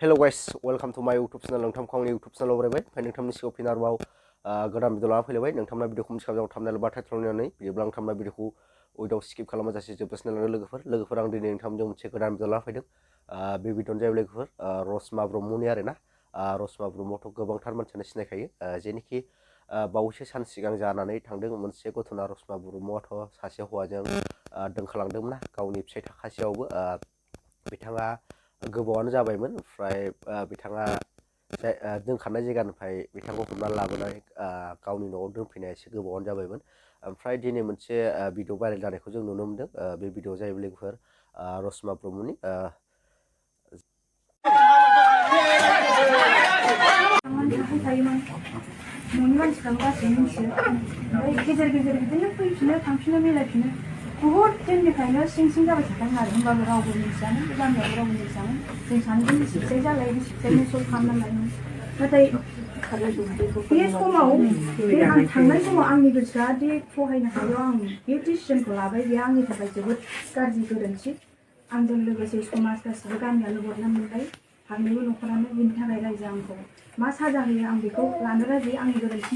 Hello guys, welcome to my YouTube channel. नोंथांखौ आंनि YouTube channel बरायबाय ओमफ्राय नोंथांनि सिगाङाव फिन आरोबाव गोदान भिडिअ लाना फैलायबाय नोंथांना भिडिअखौ मिथिखाबाय थांबनाय बा टाइटल नायनानै बिदिब्ला नोंथांना भिडिअखौ उइदाव स्किप खालामाजासे जोबजासिम नायलांदो लोगोफोर आं दिनै नोंथांजों मोनसे गोदान भिडिअ लाना फैदों बे भिडिअआनो जाहैबाय लोगोफोर रसमा ब्रह्मनि आरोना रसमा ब्रह्मखौथ' गोबांथार मानसियानो सिनायखायो जेनोखि बावैसो सान सिगां जानानै थांदों मोनसे गथ'ना रसमा ब्रह्मआथ' सासे हौवाजों दोनखालांदोंमोन गावनि फिसाय थाखासेयावबो बिथाङा गोबावानो जाबायमोन ओमफ्राय बिथाङा दोनखानाय जायगानिफ्राय बिथांखौ हमना लाबोनाय गावनि न'आव दोनफैनाया एसे गोबावानो जाबायमोन ओमफ्राय दिनै मोनसे भिडिअ भाइरेल जानायखौ जों नुनो मोनदों बे भिडिअ जाहैबाय लोगोफोर रसमा ब्रह्मनि न'नि मानसिफ्राबो गासैबो मिथियो ओमफ्राय गेजेर गेजेर बिदिनो फैफिनो थांफिनो मिलायफिनो बुहुद दिननिफ्रायनो सिं सिं जाबाय थादों आरो होमबाबो रावबो मिथियामोन बे गामियावबो रावबो मिथियामोन जों सानैजों बिसिफिसाय जालाय बिसिफिसायनो सल्भ खालामना लायोमोन नाथाय बे समाव बे आं थांनाय समाव आंनि गोसोआ दि सहायनो हायो आं बे डिसिसनखौ लाबाय बे आंनि थाखाय जोबोद गाज्रि गोरोन्थि आंजों लोगोसे समाज गासिबो गामियानो बदनाम मोनबाय फारनैबो न'खरानो बिनि थाखाय रायजो आंखौ मा साजा होयो आं बेखौ लानो राजि आंनि गोरोन्थि